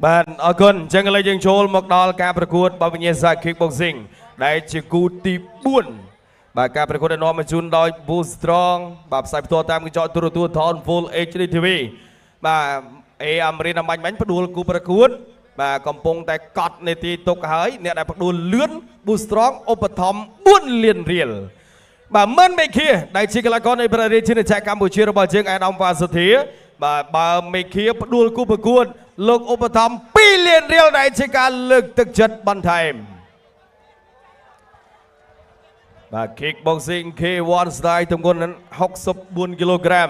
បាទអរគុណអញ្ចឹងឥឡូវយើងចូលមកដល់ការប្រកួតបវិញ្ញាសា Kickboxing ដែលជាគូទី4បាទការប្រកួតដែលនាំមកជូនដោយ Boost Strong បាទផ្សាយផ្ទាល់តាមកញ្ចក់ទូរទស្សន៍ Town Full HD TV បាទអេអាមរិនអំបញ្ញមិញផ្ដួលគូប្រកួតបាទកំពុងតែកត់នេតិទុកហើយអ្នកដែលផ្ដួលលឿន Boost Strong ឧបត្ថម្ភ4លានរៀលបាទមិនមេឃាដែលជាកីឡាករនៃព្រះរាជាណាចក្រកម្ពុជារបស់យើងឯកឧត្តមវ៉ាសុធាបាទបើមេឃាផ្ដួលគូប្រកួតលោកឧបត្ថម្ភ2លានរៀលដែលជាការលើកទឹកចិត្តបន្ថែមបាទ Kickboxing K1 style ទម្ងន់64គីឡូក្រាម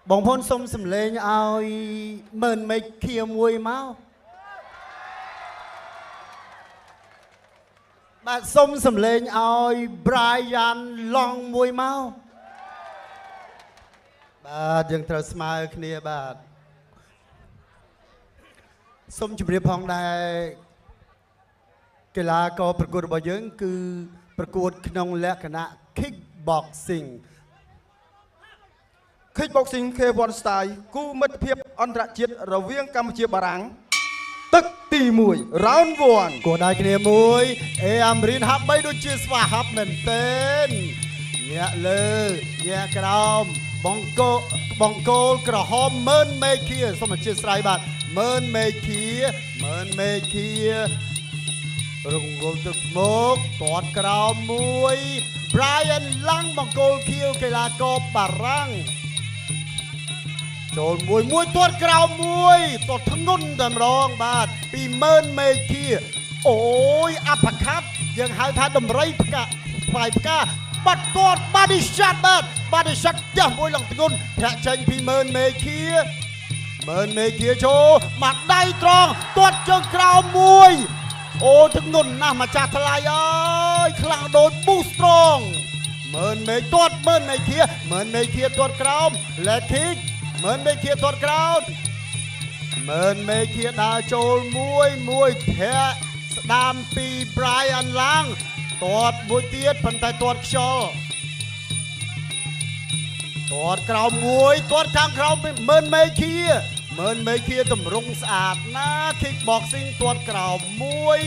បងប្អូនសុំសំឡេងឲ្យម៉ឺនមេឃាមួយមកបាទសុំសំឡេងឲ្យ Brian Long មួយមកបាទយើងត្រូវស្មើគ្នាបាទសូមជម្រាបផងដែរកីឡាករប្រកួតរបស់យើងគឺប្រកួតក្នុងលក្ខណៈ Kickboxing Kickboxing K1 Style គូមិត្តភាពអន្តរជាតិរវាងកម្ពុជាបារាំងទឹកទី1 Round 1 គួរដៃគ្នាមួយអេអាមរិនហាក់បីដូចជាស្វាហាប់មែនទែនញាក់លើញាក់ក្រោមបង្គោលក្រហមម៉ឺនមេឃាសូមអធិស្ឋានបាទម៉ឺនមេឃាម៉ឺនមេឃារងងទឹកមកទាត់ក្រោមមួយ Brian Lang បង្គោលខៀវកីឡាករបារាំងចូលមួយមួយទាត់ក្រោមមួយទាត់ធ្ងន់តែម្ដងបាទពីម៉ឺនមេឃាអូយអបខាត់យើងហៅថាដំរីផ្កាផ្កាយផ្កាបាត់ទាត់ body shot បាទ body shot ផ្ទះមួយឡើងធ្ងន់ធាក់ចេញពីម៉ឺនមេឃាម៉ឺនមេឃាចូលមកដៃត្រង់ទាត់ជើងក្រោមមួយអូធ្ងន់ណាស់ម្ចាស់ថ្លៃអើយខ្លាំងដូច Boost Strong ម៉ឺនមេឃទាត់ម៉ឺនមេឃាម៉ឺនមេឃាទាត់ក្រោម leg kick ម៉ឺនមេឃាទាត់ក្រោមម៉ឺនមេឃាដើរចូលមួយមួយធាក់ស្ដាមពី Brian Lang ទាត់មួយទៀតប៉ុន្តែទាត់ខ្យល់ទាត់ក្រោមមួយទាត់ខាងក្រោមម៉ឺនមេឃាម៉ឺនមេឃាតម្រង់ស្អាតណា Kickboxing ទាត់ក្រោមមួយ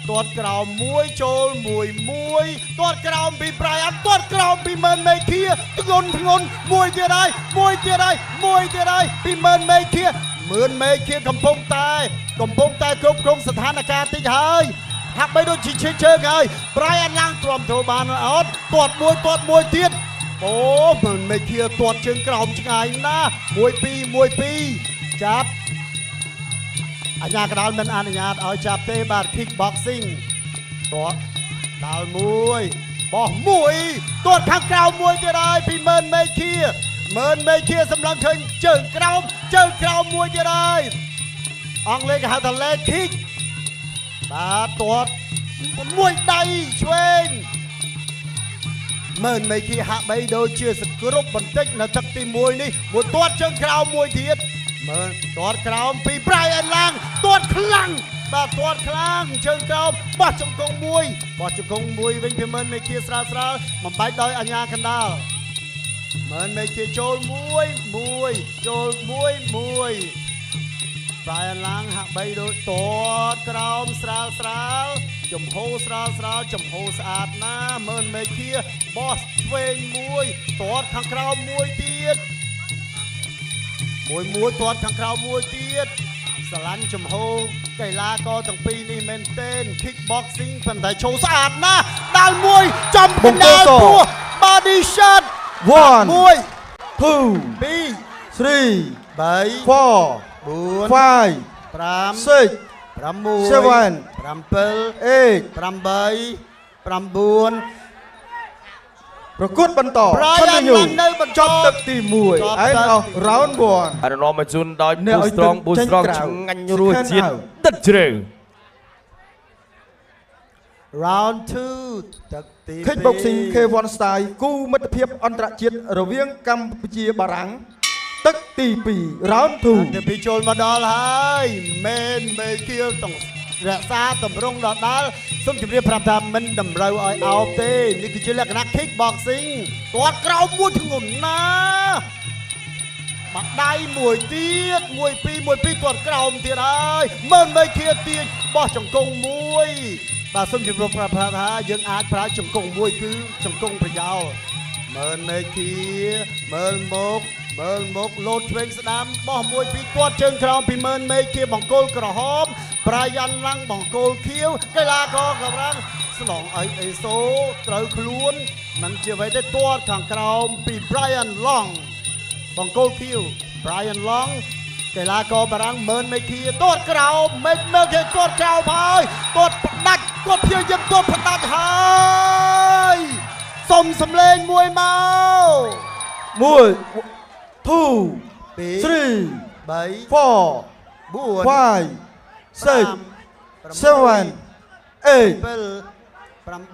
ទាត់ក្រោមមួយចូលមួយមួយទាត់ក្រោមពី Brian ទាត់ក្រោមពីម៉ឺនមេឃាធ្ងន់ធ្ងន់មួយទៀតហើយមួយទៀតហើយមួយទៀតហើយពីម៉ឺនមេឃាម៉ឺនមេឃាកំពុងតែគ្រប់គ្រងស្ថានភាពតិចហើយហាក់បីដូចជាជើងហើយ Brian ឡើងទ្រាំទ្របានអត់ទាត់មួយទាត់មួយទៀតអូម៉ឺនមេឃាទាត់ជើងក្រោមឆ្ងាយណាស់1 2 1 2ចាប់អាជ្ញាកណ្ដាលមិនអនុញ្ញាតឲ្យចាប់ទេបាទ Kickboxing ទាត់ដាល់មួយបោះមួយទាត់ខាងក្រៅមួយទៀតហើយពីម៉ឺនមេឃាម៉ឺនមេឃាសម្លឹងឃើញជើងក្រោមជើងក្រោមមួយទៀតហើយអង់គ្លេសគេហៅថា leg kick បាទទាត់មួយដៃឆ្វេងម៉ឺនមេឃាហាក់បីដូចជាសង្គ្រប់បន្តិចនៅទឹកទី1នេះមួយទាត់ជើងក្រោមមួយទៀតមើលទាត់ក្រោមពី Brian Lang ទាត់ខ្លាំងបាទទាត់ខ្លាំងជើងក្រោមបោះជង្គង់មួយបោះជង្គង់មួយវិញពីម៉ឺនមេឃាស្រាលស្រាលបំបែកដោយអាជ្ញាកណ្ដាលម៉ឺនមេឃាចូលមួយមួយចូលមួយមួយ Brian Lang ហាក់បីដូចទាត់ក្រោមស្រាលស្រាលចំហស្រាលស្រាលចំហស្អាតណាស់ម៉ឺនមេឃាបោះឆ្វេងមួយទាត់ខាងក្រោមមួយទៀតមួយមួយទាត់ខាងក្រៅមួយទៀតស្រឡាញ់ចំហកីឡាករទាំងពីរនេះមែនទែន Kickboxing ប៉ុន្តែចូលស្អាតណាស់ដាល់មួយចំកណ្ដាលពោះ body shot 1 2 3 3 4 4 5 5 6 6 7 7 8 8 9 ប្រកួតបន្ត Brian នៅបន្ត ចប់ទឹកទី1ឯអស់ round 1 អនុនាំមកជូនដោយ Boost Strong Boost Strong ឆ្ងាញ់រសជាតិដិតជ្រៅ round 2ទឹកទី2 Kickboxing K1 Style គូមិត្តភាពអន្តរជាតិរវាងកម្ពុជាបារាំងទឹកទី2 round 2ទី2ចូលមកដល់ហើយមែនមេឃាទាំង រក្សាតម្រង់ដដែលសូមជម្រាបប្រាប់ថាមិនតម្រូវឲ្យអោបទេនេះគឺជាលក្ខណៈ kick boxing ទាត់ក្រោមមួយធ្ងន់ណាស់មួយដៃមួយទៀតមួយពីរមួយពីរទាត់ក្រោមទៀតហើយមើលមេឃាទាញបោះចង្គង់មួយបាទសូមជម្រាបប្រាប់ថាយើងអាចប្រើចង្គង់មួយគឺចង្គង់ប្រយោលមើលមេឃាមើលមុខមើលមុខលោតឆ្វេងស្ដាំបោះមួយពីរទាត់ជើងក្រោមពីមើលមេឃាបង្គោលក្រហមប្រាយ៉ាន់ឡាំងបង្គោលខៀវកីឡាករកម្រាំងស្នងអីអេសូត្រូវខ្លួនមិនជាអ្វីទេទាត់ខាងក្រោមពី Brian Long បង្គោលខៀវ Brian Long កីឡាករបារាំងមើលមេឃាទាត់ក្រោមមេឃាទាត់ក្រោមហើយទាត់ផ្ដាច់គាត់ព្យាយាមទាត់ផ្ដាច់ហើយសុំសំលេងមួយមក 1 2 3 4 5 6 7 8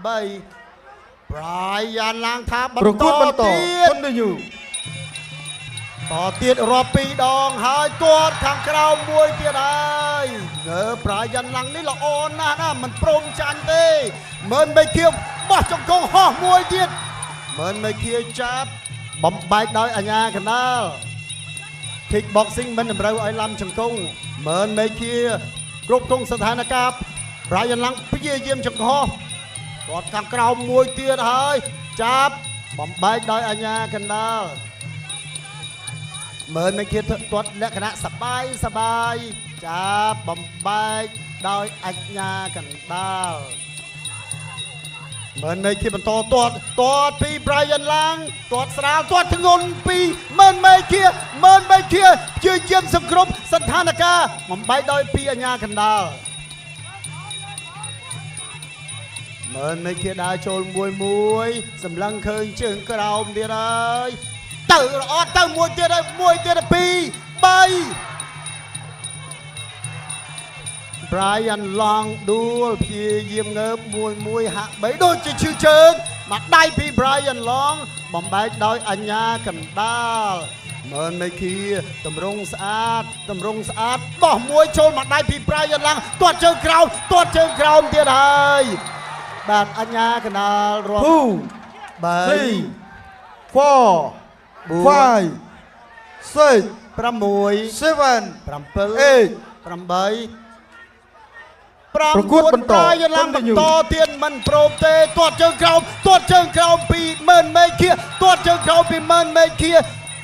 8 Brian ឡើងថា ប្រកួតបន្ត continue តទៀតរាប់ពីរដងហើយទាត់ខាងក្រោមមួយទៀតហើយងើ Brian ឡើងនេះល្អណាស់ណាមិនព្រមចាញ់ទេមើលមេឃាបោះចង្គង់ហោះមួយទៀតមើលមេឃាចាប់បំបែកដោយអាញាកណ្ដាល kick boxing មិនតម្រូវឲ្យឡាំចង្គង់មើលមេឃាគ្រប់គ្រងស្ថានភាព Brian ឡើងព្យាយាមចង្ហោះទាត់ខាងក្រោមមួយទៀតហើយចាប់បំបែកដោយអាញាកណ្ដាលមើលមេឃាទាត់លក្ខណៈសបាយសបាយចាប់បំបែកដោយអាញាកណ្ដាលមើលមេឃាបន្តទាត់ទាត់ពី Brian ឡើងទាត់ស្រាលទាត់ធ្ងន់ពីមើលមេឃាមើលមេឃាព្យាយាមសង្គ្រប់ស្ថានភាពបំបែកដោយពីអាញាកណ្ដាលមើលមេឃាដើរចូលមួយមួយសម្លឹងឃើញជើងក្រោមទៀតហើយទៅរអត់ទៅមួយទៀតហើយមួយទៀត2 3 Brian Long ដួលព្យាយាមងើបមួយមួយហាក់បីដូចជាឈឺជើងមកដៃពី Brian Long បំបែកដោយអញ្ញាកណ្ដាលមើលមេឃាតម្រង់ស្អាតតម្រង់ស្អាតបោះមួយចូលមកដៃពី Brian Long ទាត់ជើងក្រោមទាត់ជើងក្រោមទៀតហើយបាទអញ្ញាកណ្ដាលរាប់ 2 3 4 5 6 6 7 7 8 ប្រកួតបន្ត ឡើងបន្តទៀតមិនព្រមទេទាត់ជើងក្រោមទាត់ជើងក្រោមពីម៉ឺនមេឃាទាត់ជើងក្រោមពីម៉ឺនមេឃា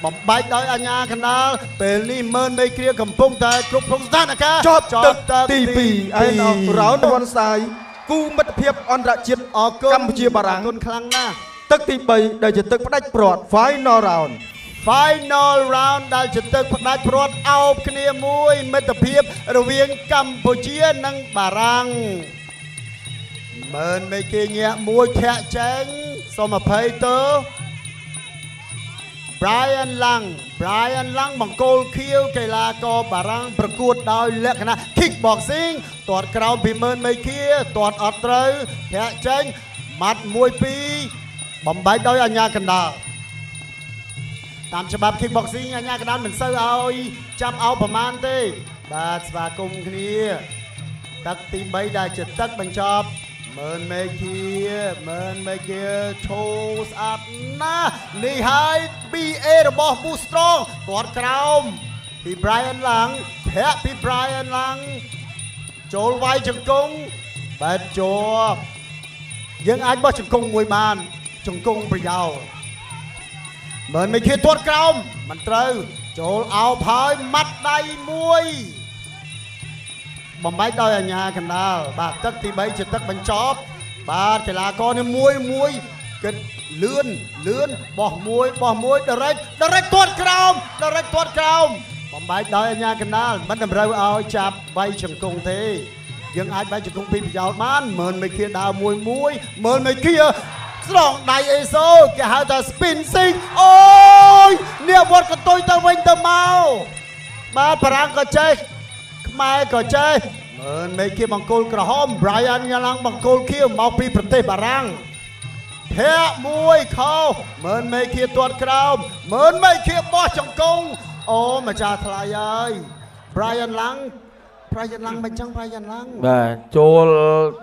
បំបែកដោយអាញាកណ្ដាលពេលនេះម៉ឺនមេឃាកំពុងតែគ្រប់គ្រងស្ថានភាពចប់ទឹកទី2ឯណោះ round 1 side គូមិត្តភាពអន្តរជាតិកម្ពុជាបារាំងគុណខ្លាំងណាស់ទឹកទី3ដែលជាទឹកផ្ដាច់ព្រាត់ final round Final round ដែលជាទឹកផ្ដាច់ព្រាត់អោបគ្នាមួយមិត្តភាពរវាងកម្ពុជានិងបារាំងមើលមេគេញាក់មួយធាក់ចេញសូម20ទៅ Brian Lang Brian Lang បង្គោលខៀវកីឡាករបារាំងប្រកួតដោយលក្ខណៈ kick boxing ទាត់ក្រោមពីមើលមេឃាទាត់អត់ត្រូវធាក់ចេញម៉ាត់1 2បំបែកដោយអាញាកណ្ដាលតាមច្បាប់ kickboxing អាញាកណ្ដាលមិនសូវឲ្យចាប់អោប្រមាណទេបាទស្វាគមន៍គ្នាទឹកទី3ដែលជាទឹកបញ្ចប់មើលមេឃាមើលមេឃាឈោស្អាតណាស់នេះហើយ BA របស់ Boostrong ទាត់ក្រោមពី Brian Lang ធាក់ពី Brian Lang ចូលវាយជង្គង់បែបជាប់យើងអាចបោះជង្គង់មួយបានជង្គង់ប្រយោលមើលមេឃាទាត់ក្រោមមិនត្រូវចូលអោបហើយម៉ាត់ដៃមួយបំបែកដោយអាញាកណ្ដាលបាទទឹកទី3ជាទឹកបញ្ចប់បាទកីឡាករនេះមួយមួយគិតលឿនលឿនបោះមួយបោះមួយ direct direct ទាត់ក្រោម direct ទាត់ក្រោមបំបែកដោយអាញាកណ្ដាលមិនតម្រូវឲ្យចាប់វាយជង្គង់ទេយើងអាចវាយជង្គង់ពីប្រយោជន៍បានមើលមេឃាដើរមួយមួយមើលមេឃាស្រង់ដៃអេសូគេហៅថា spin sing អូយនេះវត្តកន្ទុយទៅវិញទៅមកបាទបារាំងក៏ចេះខ្មែរក៏ចេះមើលមេឃាបង្គោលក្រហម Brian ញ៉ាំបង្គោលខៀវមកពីប្រទេសបារាំងធាក់មួយខោមើលមេឃាទាត់ក្រោមមើលមេឃាបោះចង្គង់អូម្ចាស់ថ្លៃហើយ Brian ឡើង ប្រាយឡាំងមិនចឹងប្រាយឡាំងបាទចូល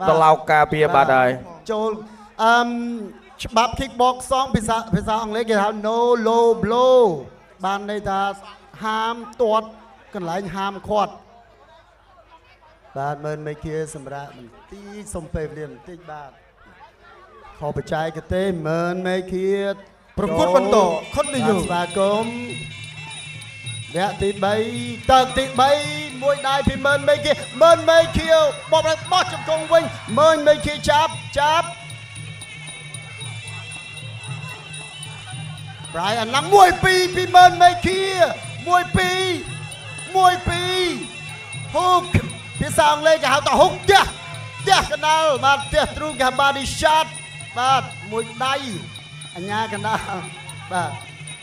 ត្រឡោកការពារបាត់ហើយចូលអឺច្បាប់ kickboxing ភាសាអង់គ្លេសគេហៅ no low blow បានន័យថាហាមទាត់កន្លែងហាមឃាត់បាទមើលមេគាសម្រាប់បន្តិចសុំពេលវេលាបន្តិចបាទខបច្ចេកទេសមើលមេគាប្រកួតបន្ត continue ស្វាគមន៍វគ្គទី3ទឹកទី3មួយដៃពីមើលមេគាមើលមេគាបបបោះជង្គង់វិញមើលមេគាចាប់ចាប់ Brian ឡើង1 2ពីមើលមេគា1 2 1 2 hook ភាសាអង់គ្លេសគេហៅថា hook ផ្ទះកណ្ដាលបាទផ្ទះទ្រូងគេហៅ body shot បាទមួយដៃអញ្ញាកណ្ដាលបាទ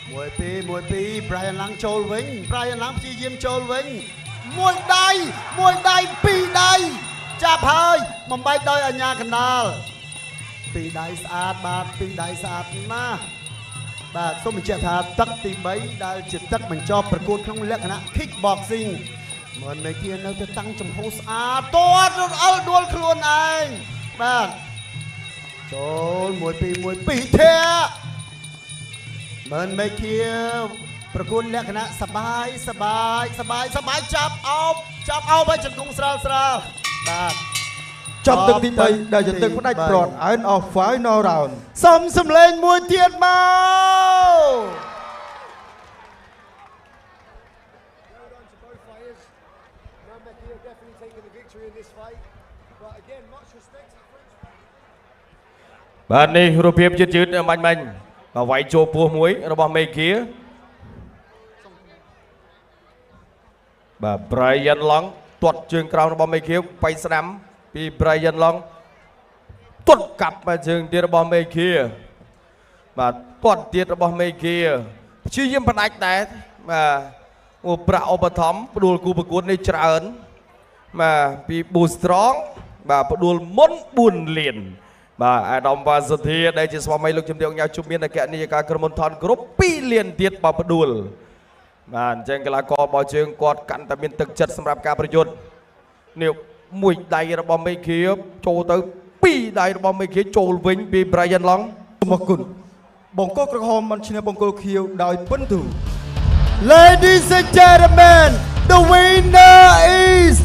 1 2 1 2 Brian ឡើងចូលវិញ Brian ឡើងព្យាយាមចូលវិញមួយដៃមួយដៃពីរដៃចាប់ហើយបំបែកដោយអញ្ញាកណ្ដាលពីរដៃស្អាតបាទពីរដៃស្អាតណាស់បាទសូមបញ្ជាក់ថាទឹកទី3ដែលជាទឹកបញ្ចប់ប្រកួតក្នុងលក្ខណៈ kickboxing មិនមេគានៅតែតាំងចំហស្អាតទាត់រត់អល់ដួលខ្លួនឯងបាទចូល1 2 1 2ធាក់មិនមេគាប្រកួតលក្ខណៈសបាយសបាយសបាយសបាយចាប់អោបចាប់អោបឲ្យជង្គង់ស្រាលស្រាលបាទចប់ទឹកទី3ដែលជាទឹកផ្ដាច់ប្រត់ end of final round សុំសំឡេងមួយទៀតមក បាទនេះរូបភាពយឺតយឺតបាញ់បាញ់បាទវាយចូលពោះមួយរបស់មេគាបាទ Brian Long ទាត់ជើងក្រោមរបស់មេគាបៃស្ដាំពី Brian Long ទាត់កាប់មកជើងទៀតរបស់មេគាបាទទាត់ទៀតរបស់មេគាព្យាយាមផ្ដាច់ដែរបាទអូប្រាក់ឧបត្ថម្ភផ្ដួលគូប្រកួតនេះច្រើនបាទពី Boost Strong បាទផ្ដួលមុន4លានបាទអាដាមវ៉ាសុធាដែលជាស្វាមីលោកជំទាវញ៉ៅជុំមានអគ្គនាយិកាក្រុមហ៊ុនថនគ្រប់2លានទៀតបើផ្ដួលបាទអញ្ចឹងកីឡាកររបស់ជើងគាត់កាន់តែមានទឹកចិត្តសម្រាប់ការប្រយុទ្ធនេះមួយដៃរបស់មេគាចូលទៅពីរដៃរបស់មេគាចូលវិញពី Brian Long សូមអរគុណបង្គោលក្រហមបានឈ្នះបង្គោលខៀវដោយពិន្ទុ Ladies and gentlemen, the winner is